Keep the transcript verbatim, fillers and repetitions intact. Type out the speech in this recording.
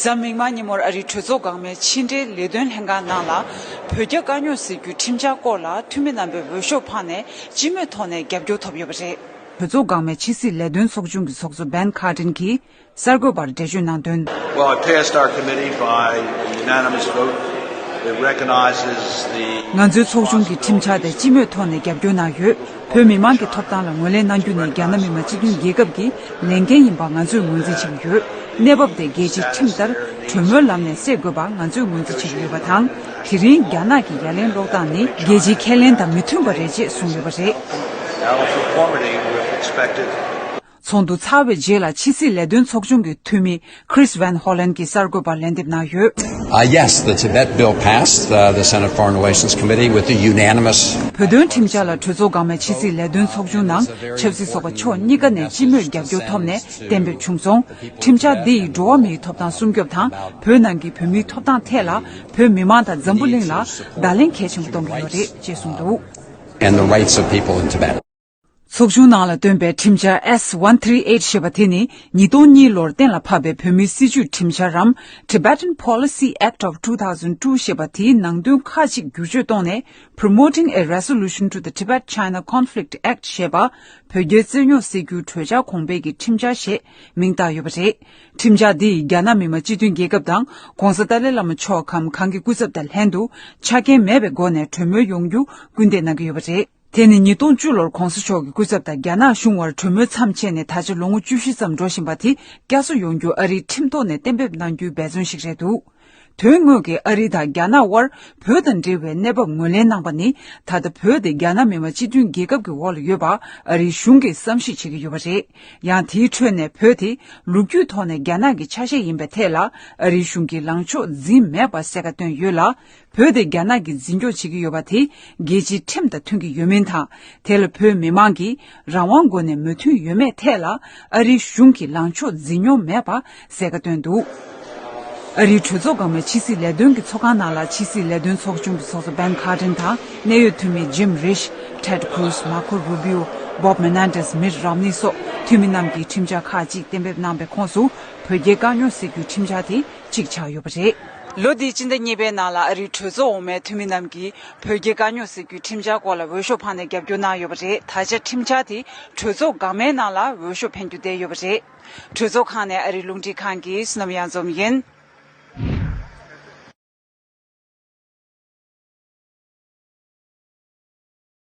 གཟའ་མིག་དམར་ཉིན་མོར་ཨ་རིའི་གྲོས་ཚོགས་འགག་མའི་ཕྱི་འབྲེལ་ལས་དོན་ལྷན་ཁང་ནང་ལ། བོད་རྒྱ་དཀའ་རྙོག་སེལ་རྒྱུའི་ཁྲིམས་འཆར་སྐོར་ལ་འཐུས་མི་རྣམ་པས་འོས་ཤོག་འཕངས་ནས་སྤྱི་མོས་ཐོག་ནས་རྒྱབ་སྐྱོར་ཐོབ་ཡོད་པ་རེད། གྲོས་ཚོགས་འགག་མའི་ཕྱི་སྲིད་ལས་དོན་ཚོགས་ཆུང་གི་ཚོགས་གཙོ་Ben Cardin་གྱིས་གསར་འགོད་པར་འགྲེལ་བརྗོད་གནང་དོན། Well, I passed our committee by a unanimous vote. It recognizes the ང་ཚོའི་ཚོགས་ཆུང་གིས་ཁྲིམས་འཆར་དེ་སྤྱི་མོས་ཐོག་ནས་རྒྱབ་སྐྱོར་གནང་ཡོད། བོད་མི་མང་གི་ཐོབ་ཐང་ལ་ངོས་ལེན་གནང་རྒྱུ་ནི་རྒྱ་ནག་མི་དམངས་སྤྱི་མཐུན་རྒྱལ་ཁབ་ཀྱི་ལས་འགན་ཡིན་པ་ང་ཚོས་ངོས་འཛིན་བྱེད་ཀྱི་ཡོད། གནས་བབ་དེ་རྒྱལ་སྤྱིའི་ཁྲིམས་ལྟར་གྲོས་མོལ་ལམ་ནས་སེལ་དགོས་པ་ང་ཚོས་ངོས་འཛིན་བྱེད་ཀྱི་ཡོད་པ་དང་། དེ་རིང་རྒྱ་ནག་གི་ཡ་ལན་སློག་སྟངས་ནི་རྒྱལ་སྤྱིའི་ཁས་ལེན་དང་མི་མཐུན་པ་རེད་ཅེས་གསུངས་ཡོད་པ་རེད། Now, conformity with expected ཚོགས་འདུ་ཚར་བའི་རྗེས་ལ་ཕྱི་སྲིད་ལས་དོན་ཚོགས་ཆུང་གི་འཐུས་མི་Chris Van Hollen་གྱིས་གསར་འགོད་པར་ལན་འདེབས་གནང་ཡོད། Uh, yes, the Tibet bill passed uh, the Senate Foreign Relations Committee with the unanimous བོད་དོན་ཁྲིམས་འཆར་ལ་གྲོས་ཚོགས་འགག་མའི་ཕྱི་སྲིད་ལས་དོན་ཚོགས་ཆུང་ནང་ཆབ་སྲིད་ཚོགས་པ་ཕྱོགས་གཉིས་ཀ་ནས་སྤྱི་མོས་རྒྱབ་སྐྱོར་ཐོབ་ནས་གཏན་འབེབས་བྱུང་སོང་། ཁྲིམས་འཆར་འདི་ཡིས་འགྲོ་བ་མིའི་ཐོབ་ཐང་སྲུང་སྐྱོབ་དང་བོད་ནང་གི་བོད་མིའི་ཐོབ་ཐང་ཐད་ལ་བོད་མི་མང་དང་འཛམ་བུ་གླིང་ལ་བརྡ་ལན་གལ་ཆེན་པོ་གཏོང་གི་ཡོད་རེད་ཅེས་གསུངས་འདུག and the rights of people in Tibet. ཚོགས་ཆུང་ནང་ལ་བཏོན་པའི་ཁྲིམས་འཆར S one three eight ཞེས་པ་དེ་ནི་ཉིས་སྟོང་གཉིས་ལོར་གཏན་ལ་ཕབ་པའི་བོད་མིའི་སྲིད་བྱུས་ཁྲིམས་འཆར་རམ། Tibetan Policy Act of two thousand two ཞེས་པ་དེའི་ནང་དོན་ཁག་ཅིག་བསྒྱུར་བཅོས་བཏང་ནས་Promoting a Resolution to the Tibet-China Conflict Act ཞེས་པ། བོད་རྒྱའི་རྩོད་རྙོག་སེལ་རྒྱུའི་གྲོས་འཆར་གོང་འཕེལ་གྱི་ཁྲིམས་འཆར་ཞེས་མིང་བཏགས་ཡོད་པ་རེད། ཁྲིམས་འཆར་འདི་ཡིས་རྒྱ་ནག་མི་དམངས་སྤྱི་མཐུན་རྒྱལ་ཁབ་དང་གོང་ས་ཏཱ་ལའི་བླ་མ་མཆོག་གམ་གང་གི་སྐུ་ཚབ་དང་ལྷན་དུ་ཆ་རྐྱེན་མེད་པའི་སྒོ་ནས་གྲོས་མོལ་ཡོང་རྒྱུ་སྐུལ་འདེད་གནང་གི་ཡོད་པ་རེད། དེ་ནི་ཉིས་སྟོང་བཅུ་ལོར་གོང་ས་མཆོག་གི་སྐུ་ཚབ་དང་རྒྱ་ནག་གཞུང་བར་གྲོས་མོལ་མཚམས་ཆད་ནས་ད་ཆ་ལོ་ངོ་བཅུ་བཞི་ཙམ་འགྲོ་བཞིན་པ་དེ་བསྐྱར་གསོ་ཡོང་རྒྱུ་ཨ་རིའི་ཁྲིམས་ཐོག་ནས་གཏན་འབེབས་གནང་རྒྱུའི་འབད་བརྩོན་ཞིག་རེད་འདུག་དོན་དངོས་ཀྱི་ཨ་རི་དང་རྒྱ་ནག་དབར་བོད་དང་འབྲེལ་བའི་གནས་བབ་ངོས་ལེན་གནང་པ་ནི་ད་ལྟ་བོད་དེ་རྒྱ་ནག་མི་དམངས་སྤྱི་མཐུན་རྒྱལ་ཁབ་ཀྱི་འོག་ལ་ཡོད་པ་ཨ་རིའི་གཞུང་གིས་བསམ་ཤེས་བྱེད་ཀྱི་ཡོད་པ་རེད། ཡང་དེའི་ཁྲོད་ནས་བོད་དེ་ལོ་རྒྱུས་ཐོག་ནས་རྒྱ་ནག་གི་ཆ་ཤས་ཡིན་པའི་ཐད་ལ་ཨ་རིའི་གཞུང་གིས་ལངས་ཕྱོགས་འཛིན་མེད་པ་གསལ་ཁ་བཏོན་ཡོད་ལ། བོད་དེ་རྒྱ་ནག་གིས་འཛིན་སྐྱོང་བྱེད་ཀྱི་ཡོད་པ་དེ་རྒྱལ་སྤྱིའི་ཁྲིམས་དང་མཐུན་གྱི་ཡོད་མིན་དང་། དེ་ལ་བོད་མི་མང་གིས་རང་དབང་སྒོ་ནས་མོས་མཐུན་ཡོད་མེད་ཐད་ལ་ཨ་རིའི་གཞུང་གིས་ལངས་ཕྱོགས་འཛིན་མྱོང་མེད་པ་གསལ་ཁ་བཏོན་འདུག་ཨ་རིའི་གྲོས་ཚོགས་འགག་མའི་ཕྱི་སྲིད་ལས་དོན་གྱི་ཚོགས་ཁང་ནང་ལ་ཕྱི་སྲིད་ལས་དོན་ཚོགས་ཆུང་གི་ཚོགས་གཙོ་Ben Cardin་དང་གནད་ཡོད་འཐུས་མི་Jim Risch། Ted Cruz། Marco Rubio། Bob Menendez། Mitt Romney་སོགས་འཐུས་མི་རྣམས་ཀྱིས་ཁྲིམས་འཆར་ཁག་ཅིག་གཏན་འབེབས་གནང་པའི་ཁོངས་སུ་བོད་རྒྱའི་དཀའ་རྙོག་སེལ་རྒྱུའི་ཁྲིམས་འཆར་དེ་གཅིག་ཆགས་ཡོད་པ་རེད། ལོ་འདིའི་སྤྱི་ཟླ་གཉིས་པའི་ནང་ལ་ཨ་རིའི་གྲོས་ཚོགས་འོག་མའི་འཐུས་མི་རྣམས་ཀྱིས་བོད་རྒྱའི་དཀའ་རྙོག་སེལ་རྒྱུའི་ཁྲིམས་འཆར་སྐོར་ལ་འོས་ཤོག་འཕངས་ནས་རྒྱབ་སྐྱོར་གནང་ཡོད་པ་རེད། ད་ཆ་ཁྲིམས་འཆར་དེ་གྲོས་ཚོགས་འགག་མའི་ནང་ལ་འོས་ཤོག་འཕེན་རྒྱུ་བསྡད་ཡོད་པ་རེད། གྲོས་ཚོགས་ཁང་ནས་ཨ་རིའི་རླུང་འཕྲིན་ཁང་གི་བསོད་ནམས་གཡང་འཛོམས་ཡིན།